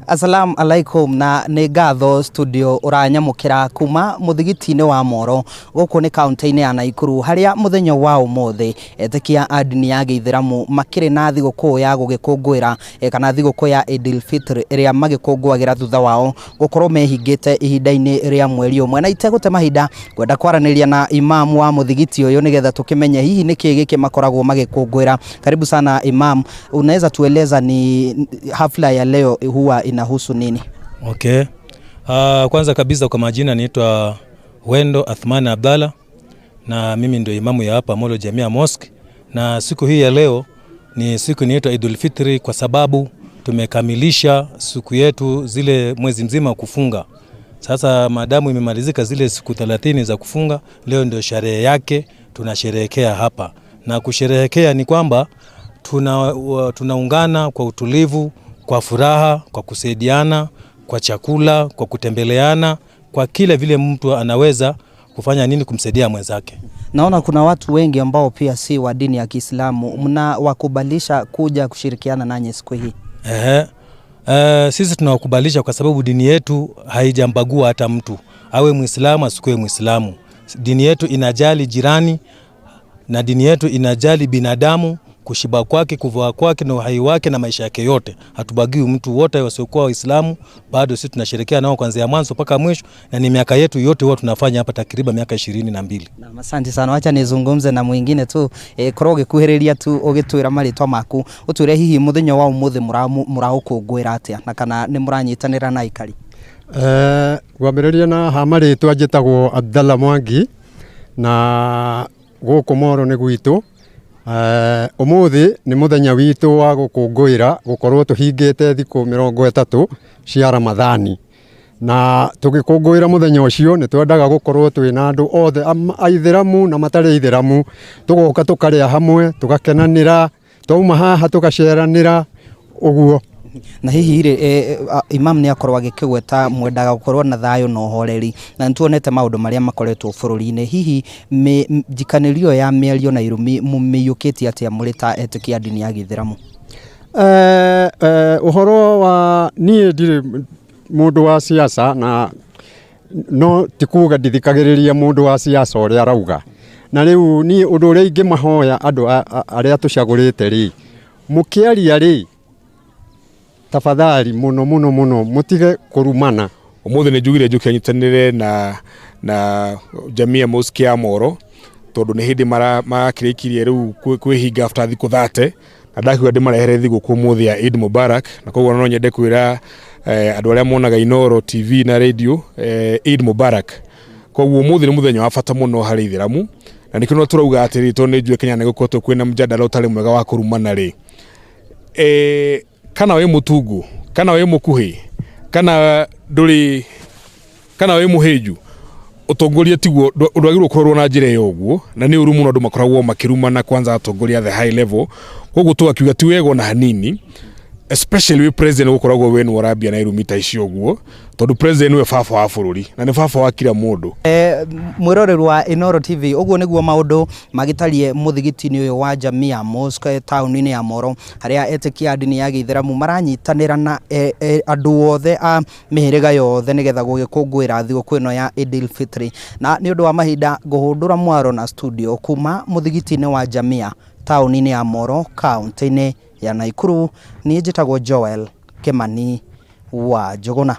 Assalamu alaikum na nĩ ngatho studio ũranyamũkĩra kuma mũthigiti-inĩ wa Moro gũkũ nĩ kaunti-inĩ ya Naikuru harĩa mũthenya wa ũmũthĩ etĩkia a ndini ya gĩithĩramu makĩrĩ na thigũkũ ya gũgĩkũngũĩra kana thigũkũ ya Idil Fitr ĩrĩa magĩkũngũagĩra thutha wao gũkorwo mehingĩte ihinda-inĩ rĩa mweri ũmwe. Na itegũte mahinda ngwenda kwaranĩria na imam wa mũthigiti ũyũ nĩgetha tũkĩmenye hihi nĩkĩ gĩkĩ makoragwo magĩkũngũĩra. Karibu sana imam, unaweza tueleza ni hafla ya leo huwa inahusu nini? Okay. Kwanza kabisa kwa majina naitwa Wendo Athmani Abdalla na mimi ndio imamu ya hapa Molo Jamia Mosque, na siku hii ya leo ni siku inaitwa Idul Fitri kwa sababu tumekamilisha siku yetu zile mwezi mzima kufunga. Sasa maadamu imemalizika zile siku 30 za kufunga, leo ndio sherehe yake tunasherehekea hapa, na kusherehekea ni kwamba tunaungana kwa utulivu, kwa furaha, kwa kusaidiana, kwa chakula, kwa kutembeleana, kwa kila vile mtu anaweza kufanya nini kumsaidia mwenzake. Naona kuna watu wengi ambao pia si wa dini ya Kiislamu, mnawakubalisha kuja kushirikiana nanyi siku hii? Ehe. Sisi tunawakubalisha kwa sababu dini yetu haijambagua hata mtu awe Muislamu asikuwe Muislamu. Dini yetu inajali jirani na dini yetu inajali binadamu, kushiba kwake, kuvaa kwake na uhai wake na maisha yake yote. Hatubagui mtu, wote wasiokuwa Waislamu bado sisi tunasherehekea nao kuanzia mwanzo mpaka mwisho, na ni miaka yetu yote huwa tunafanya hapa takriban miaka 22. Naam, asante sana. Wacha nizungumze na mwingine tu korwo ũgĩkuhĩrĩria tu ũgĩtwĩra marĩtwa maku, ũtwĩre hihi mũthenya wa ũmũthĩ mũraũkũngũĩra atĩa na kana nĩ mũranyitanĩra na aikari? Ngwambĩrĩria na ha marĩtwa, njĩtagwo Abdallah Mwangi na gũkũ Moro nĩ gwitũ. Ũmũthĩ nĩ mũthenya witũ wa gũkũngũĩra gũkorwo tũhingĩte thikũ 30 cia Ramadhani, na tũgĩkũngũĩra mũthenya ũcio nĩ twendaga gũkorwo twĩna andũ othe aithĩramu na matarĩ aithĩramu, tũgoka tũkarĩa hamwe, tũgakenanĩra, twauma haha tũgaceranĩra ũguo. Na hihi rĩ, imam nĩ akorwo agĩkĩgweta mwendaga gũkorwo na thayũ na ũhoreri, na nĩ tuonete maũndũ marĩa makoretwo bũrũri-inĩ. Hihi njikanĩrio ya mĩario na irumi mũmĩiyũkĩtie atĩa mũrĩ ta etĩkia a ndini ya gĩithĩramu? Ũhoro wa niĩ ndirĩ mũndũ wa siasa, na no ti kuga ndithikagĩrĩria mũndũ wa siasa ũrĩa arauga. Na rĩu niĩ ũndũ ũrĩa ingĩmahoya andũ arĩa tũcagũrĩte rĩ, mũkĩaria rĩ, tafadhali mũno mũno mũno mũtige kũrumana. Umuthi nĩ njugire njũke nyitanĩre na Jamia Mosque ya Moro tondũ nĩ hĩndĩ marakĩrĩkirie rĩu kwĩhinga after thikũ 30, na ndakiuga ndĩmarehere thigũkũ ũmũthĩ ya Eid Mubarak, na koguo no nyende kwĩra andũ arĩa monaga Inooro TV na radio Eid Mubarak. Koguo ũmũthĩ nĩ mũthenya wa bata mũno harĩ ithĩramu, na nĩkĩo no tũrauga atĩrĩ, tondũ nĩ njũĩ Kenya nĩ gũkoretwo kwĩna mjadala ũtarĩ mwega wa kũrumana rĩ, kana wĩ mũtungu, kana wĩ mũkuhĩ, kana ndũrĩ, kana wĩ mũhĩnju, ũtongoria tiguo ndwagĩrĩirwo kũrorwo na njĩra ĩyo ũguo, na nĩ ũru mũno andũ makoragwo makĩrumana, kwanza atongoria the high level. Koguo tũgakiuga ti wega ona hanini, especially wĩ president gũkoragwo we nĩwe ũrambia na irumi ta icio ũguo, tondũ president nĩwe baba wa bũrũri na nĩ baba wa kila mũndũ. Mwĩroreri wa Inooro TV, ũguo nĩguo maũndũ magĩtariĩ mũthigiti-inĩ ũyũ wa Jamia Mosque taũni-inĩ ya Moro, harĩa etĩkia a ndini ya gĩithĩramu maranyitanĩra na andũ othe a mĩhĩrĩga yothe nĩgetha gũgĩkũngũĩra thigũkũ ĩno ya Idil Fitri. Na nĩ ũndũ wa mahinda ngũhũndũra mwaro na studio kuma mũthigiti-inĩ wa Jamia taũni-inĩ ya Moro, kaunti-inĩ ya Naikuru. Niĩ njĩtagwo Joel Kimani wa Njũgũna.